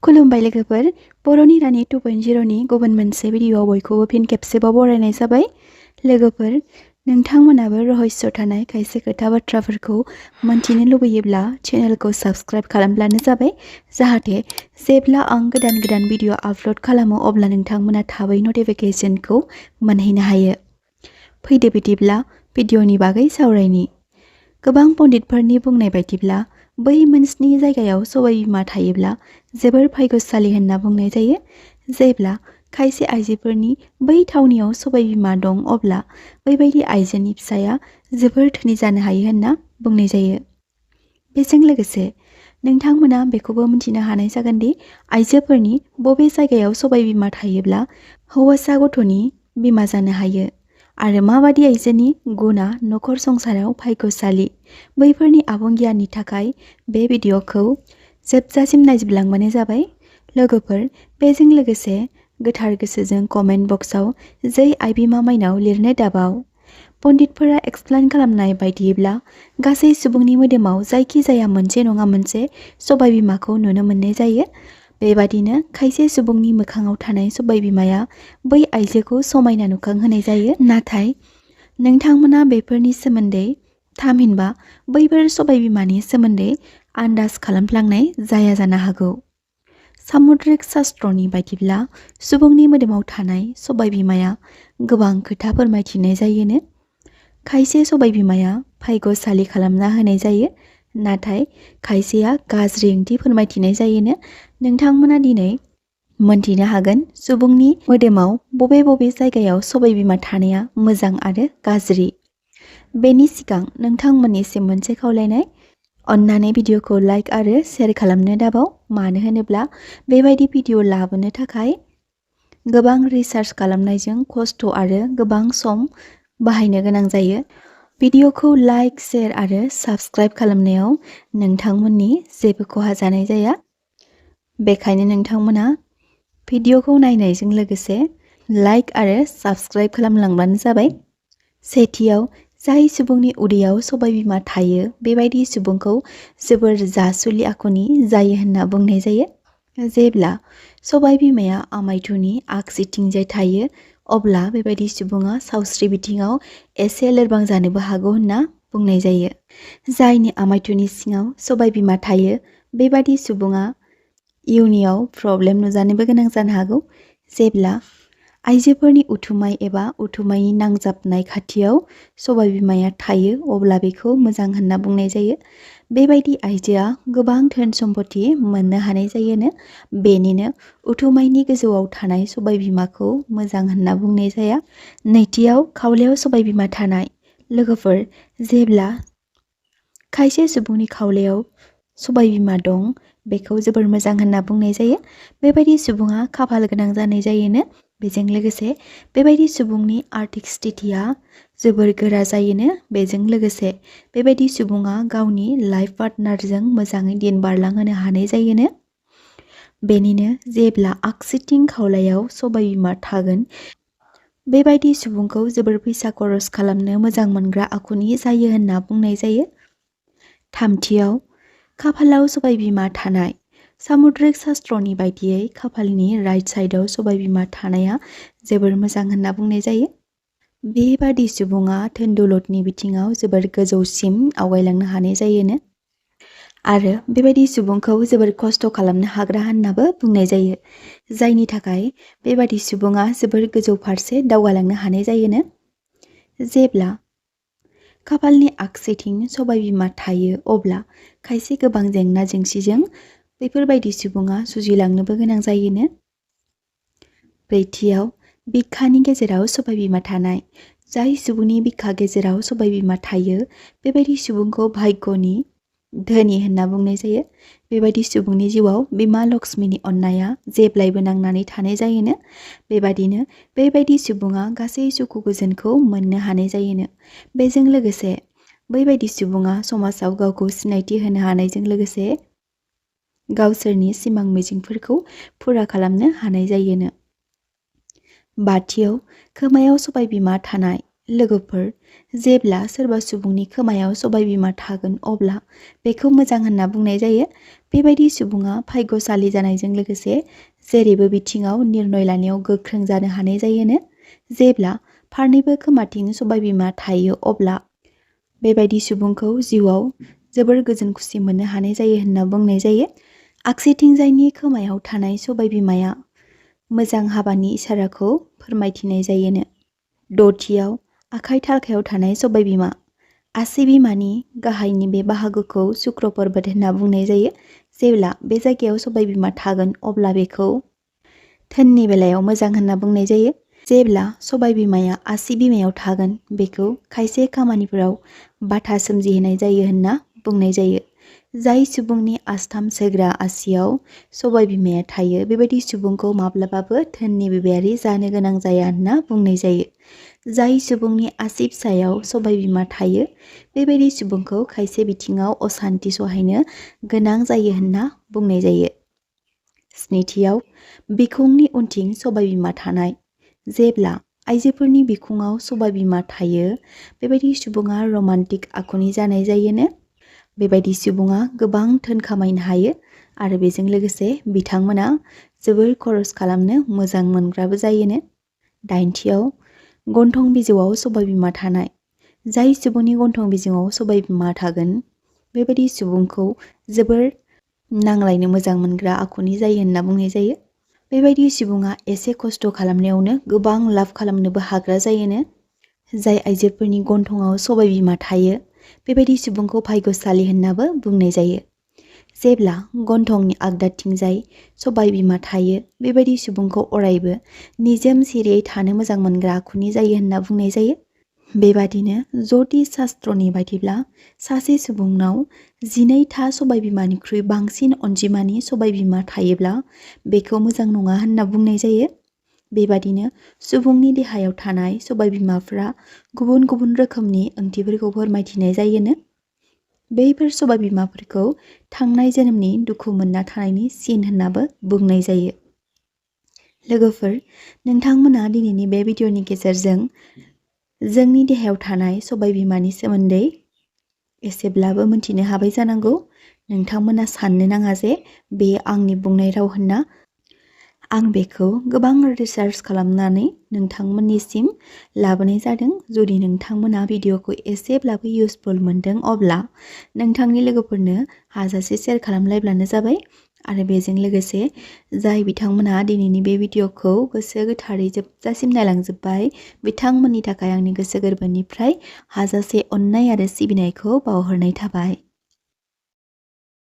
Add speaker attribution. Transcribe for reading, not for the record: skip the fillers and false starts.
Speaker 1: खुलुमबाय लोगोफोर, बर'नि रानि 2.0 नि गुबुन मोनसे भिडिअ'आव बयखौबो फिन खेबसेबाव बरायनाय जाबाय। लोगोफोर, नोंथांमोनाबो रहस्य थानाय खायसे खोथा बाथ्राफोरखौ मोनथिनो लुबैयोब्ला चेनेलखौ साबस्क्राइब खालामब्लानो जाबाय, जाहाथे जेब्ला आं गोदान भिडिअ आपल'ड खालामो अब्ला नोंथांमोना थाबै नटिफिकेशनखौ मोनहैनो हायो। फैदो बिदिब्ला भिडिअ'नि बागै सावरायनि। गोबां पण्डितफोरनि बुंनाय बायदिब्ला बै मोनस्नि जायगायाव सबाय बिमा थायोब्ला जोबोर भाग्यशाली होनना बुंनाय जायो। जेब्ला खायसे आइजोफोरनि बै थावनियाव सबाय बिमा दं अब्ला बैबायदि आइजोनि फिसाया जोबोर धोनि जानो हायो होनना बुंनाय जायो। बेजों लोगोसे नोंथांमोना बेखौबो मिथिनो हानाय जागोन दि आइजोफोरनि बबे जायगायाव सबाय बिमा थायोब्ला हौवासा गथ'नि बिमा जानो हायो आरो माबादि आइजोनि गुना नखर संसाराव भाग्यशाली, बैफोरनि आबुं गियाननि थाखाय बे भिडिअ'खौ जोबजासिम नायजोबलांबानो जाबाय। लोगोफोर, बेजों लोगोसे गोथार गोसोजों कमेन्ट बक्सआव जै आइ बिमा माइनाव लिरनो दाबाव। पण्डितफोरा एक्सप्लेन खालामनाय बायदिब्ला गासै सुबुंनि मोदोमाव जायखि जाया मोनसे नङा मोनसे सबाय बिमाखौ नुनो मोननाय जायो। बेबादिनो खायसे सुबुंनि मोखाङाव थानाय सबाय बिमाया बै आइजोखौ समायना नुखांहोनाय जायो। नाथाय नोंथांमोना बेफोरनि सोमोन्दै थामहिनबा बैफोर सबाय बिमानि सोमोन्दै आन्दाज खालामफ्लांनाय जाया जानो हागौ। सामुद्रिक शास्त्रनि बायदिब्ला सुबुंनि मोदोमाव थानाय सबाय बिमाया गोबां खोथा फोरमायथिनाय जायोनो। खायसे सबाय बिमाया भाग्यशाली खालामना होनाय जायो, नाथाय खायसेया गाज्रि ओंथि फोरमायथिनाय जायोनो। नोंथांमोना दिनै मोनथिनो हागोन सुबुंनि मोदोमाव बबे जायगायाव सबाय बिमा थानाया मोजां आरो गाज्रि। बेनि सिगां नोंथांमोननिसिम मोनसे खावलायनाय, अन्नानै भिडिअ'खौ लाइक आरो शेयार खालामनो दाबाव। मानो होनोब्ला बेबायदि भिडिअ लाबोनो थाखाय गोबां रिसार्च खालामनायजों खस्थ' आरो गोबां सम बाहायनो गोनां जायो। भिडिअ'खौ लाइक, शेयार आरो साबस्क्राइब खालामनायाव नोंथांमोननि जेबो खहा जानाय जाया। बेखायनो नोंथांमोना भिडिअ'खौ नायनायजों लोगोसे लाइक आरो साबस्क्राइब खालामलांबानो जाबाय। सेथियाव, जाय सुबुंनि उदैयाव सबाय बिमा थायो बेबायदि सुबुंखौ जोबोर जासुलि आखुनि जायो होनना बुंनाय जायो। जेब्ला सबाय बिमाया आमायथुनि आगसिथिंजाय थायो अब्ला बेबायदि सुबुङा सावस्रि बिथिङाव एसे लोरबां जानोबो हागौ होनना बुंनाय जायो। जायनि आमायथुनि सिङाव सबाय बिमा थायो बेबादि सुबुङा इयुनियाव प्रब्लेम नुजानोबो गोनां जानो हागौ। जेब्ला आइजोफोरनि उथुमाय एबा उथुमायनि नांजाबनाय खाथियाव सबाय बिमाया थायो अब्ला बेखौ मोजां होनना बुंनाय जायो। बेबायदि आइजोआ गोबां धोन सम्पति मोननो हानाय जायोनो। बेनिनो उथुमायनि गोजौआव थानाय सबाय बिमाखौ मोजां होनना बुंनाय जाया। नैथियाव, खावलायाव सबाय बिमा थानाय। लोगोफोर, जेब्ला खायसे सुबुंनि खावलायाव सबाय बिमा दं बेखौ जोबोर मोजां होनना बुंनाय जायो। बेबायदि सुबुङा खाफाल गोनां जानाय जायोनो। बेजों लोगोसे बेबायदि सुबुंनि आर्थिक स्थितिया जोबोर गोरा जायोनो। बेजों लोगोसे बेबायदि सुबुङा गावनि लाइफ पार्टनारजों मोजाङै दिन बारलांहोनो हानाय जायोनो। बेनिनो जेब्ला आगसिथिं खावलायाव सबाय बिमा थागोन बेबायदि सुबुंखौ जोबोर फैसा खरस खालामनो मोजां मोनग्रा आखुनि जायो होनना बुंनाय जायो। थामथियाव, खाफालाव सबाय बिमा थानाय। सामुद्रिक शास्त्रनि बायदियै खाफालनि राइट साइडआव सबाय बिमा थानाया जोबोर मोजां होनना बुंनाय जायो। बेबादि सुबुङा धोन दौलतनि बिथिङाव जोबोर गोजौसिम आवगायलांनो हानाय जायोनो आरो बेबायदि सुबुंखौ जोबोर खस्थ' खालामनो हाग्रा होननाबो बुंनाय जायो। जायनि थाखाय बेबादि सुबुङा जोबोर गोजौ फारसे दावगालांनो हानाय जायोनो। जेब्ला खाफालनि आगसिथिं सबाय बिमा थायो अब्ला खायसे गोबां जेंना जेंसिजों बेफोरबायदि सुबुङा जुजिलांनोबो गोनां जायोनो। ब्रैथियाव, बिखानि गेजेराव सबाय बिमा थानाय। जाय सुबुंनि बिखा गेजेराव सबाय बिमा थायो बेबायदि सुबुंखौ भाग्यनि धोनि होनना बुंनाय जायो। बेबायदि सुबुंनि जिउआव बिमा लक्ष्मीनि अननाया जेब्लायबो नांनानै थानाय जायोनो। बेबादिनो बेबायदि सुबुङा गासै सुखु गोजोनखौ मोननो हानाय जायोनो। बेजों लोगोसे बैबायदि सुबुङा समाजाव गावखौ सिनायथि होनो हानायजों लोगोसे गावसोरनि सिमां मिजिंफोरखौ फुरा खालामनो हानाय जायोनो। बाथियाव, खोमायाव सबाय बिमा थानाय। लोगोफोर, जेब्ला सोरबा सुबुंनि खोमायाव सबाय बिमा थागोन अब्ला बेखौ मोजां होनना बुंनाय जायो। बेबायदि सुबुङा भाग्यशाली जानायजों लोगोसे जेरैबो बिथिङाव निर्णय लानायाव गोख्रों जानो हानाय जायोनो। जेब्ला फारनैबो खोमाथिं सबाय बिमा थायो अब्ला बेबायदि सुबुंखौ जिउआव जोबोर गोजोन खुसि मोननो हानाय जायो होनना बुंनाय जायो। आगसिथिंजायनि खोमायाव थानाय सबाय बिमाया मोजां हाबानि इसाराखौ फोरमायथिनाय जायोनो। दथियाव आखाइ थारखायाव थानाय सबाय बिमा। आसि बिमानि गाहायनि बे बाहागोखौ शुक्र पर्बत होनना बुंनाय जायो। जेब्ला बे जायगायाव सबाय बिमा थागोन अब्ला बेखौ धोननि बेलायाव मोजां होनना बुंनाय जायो। जेब्ला सबाय बिमाया आसि बिमायाव थागोन बेखौ खायसे खामानिफोराव बाथा सोमजिहोनाय जायो होनना बुंनाय जायो। जाय सुबुंनि आस्थाम सोग्रा आसियाव सबाय बिमाया थायो बेबायदि सुबुंखौ माब्लाबाबो धोननि बिबायारि जानो गोनां जाया होनना बुंनाय जायो। जाय सुबुंनि आसि फिसायाव सबाय बिमा थायो बेबायदि सुबुंखौ खायसे बिथिङाव असान्ति सहायनो गोनां जायो होनना बुंनाय जायो। स्निथियाव बिखुंनि उनथिं सबाय बिमा थानाय। जेब्ला आइजोफोरनि बिखुङाव सबाय बिमा थायो बेबायदि सुबुङा रमान्टिक आखुनि जानाय जायोनो। बेबायदि सुबुङा गोबां धोन खामायनो हायो आरो बेजों लोगोसे बिथांमोना जोबोर खरस खालामनो मोजां मोनग्राबो जायोनो। दाइनथियाव गन्थं बिजौआव सबाय बिमा थानाय। जाय सुबुंनि गन्थं बिजौआव सबाय बिमा थागोन बेबायदि सुबुंखौ जोबोर नांलायनो मोजां मोनग्रा आखुनि जायो होनना बुंनाय जायो। बेबायदि सुबुङा एसे खस्थ' खालामनायावनो गोबां लाब खालामनोबो हाग्रा जायोनो। जाय आइजोफोरनि गन्थङाव सबाय बिमा थायो बेबायदि सुबुंखौ भाग्यशाली होननाबो बुंनाय जायो। जेब्ला गन्थंनि आगदाथिंजाय सबाय बिमा थायो बेबायदि सुबुंखौ अरायबो निजोम सिरियै थानो मोजां मोनग्रा आखुनि जायो होनना बुंनाय जायो। बेबादिनो ज्योतिष शास्त्रनि बायदिब्ला सासे सुबुंनाव 12था सबाय बिमानिख्रुइ बांसिन अनजिमानि सबाय बिमा थायोब्ला बेखौ मोजां नङा होनना बुंनाय जायो। बेबादिनो सुबुंनि देहायाव थानाय सबाय बिमाफ्रा गुबुन गुबुन रोखोमनि ओंथिफोरखौ फोरमायथिनाय जायोनो। बैफोर सबाय बिमाफोरखौ थांनाय जोनोमनि दुखु मोनना थानायनि सिन होननाबो बुंनाय जायो। लोगोफोर, नोंथांमोना दिनैनि बे भिडिअनि गेजेरजों जोंनि देहायाव थानाय सबाय बिमानि सोमोन्दै एसेब्लाबो मिथिनो हाबाय जानांगौ। नोंथांमोना साननो नाङा जे बे आंनि बुंनाय राव होनना। आं बेखौ गोबां रिसार्च खालामनानै नोंथांमोननिसिम लाबोनाय जादों। जुदि नोंथांमोना भिडिअखौ एसेब्लाबो इउजफुल मोनदों अब्ला नोंथांनि लोगोफोरनो हाजासे शेयार खालामलायब्लानो जाबाय। आरो बेजों लोगोसे जाय बिथांमोना दिनैनि बे भिडिअखौ गोसो गोथारै जोबजासिम नायलांजोब्बाय बिथांमोननि थाखाय आंनि गोसो गोरबोनिफ्राय हाजासे अननाय आरो सिबिनायखौ बावहरनाय थाबाय।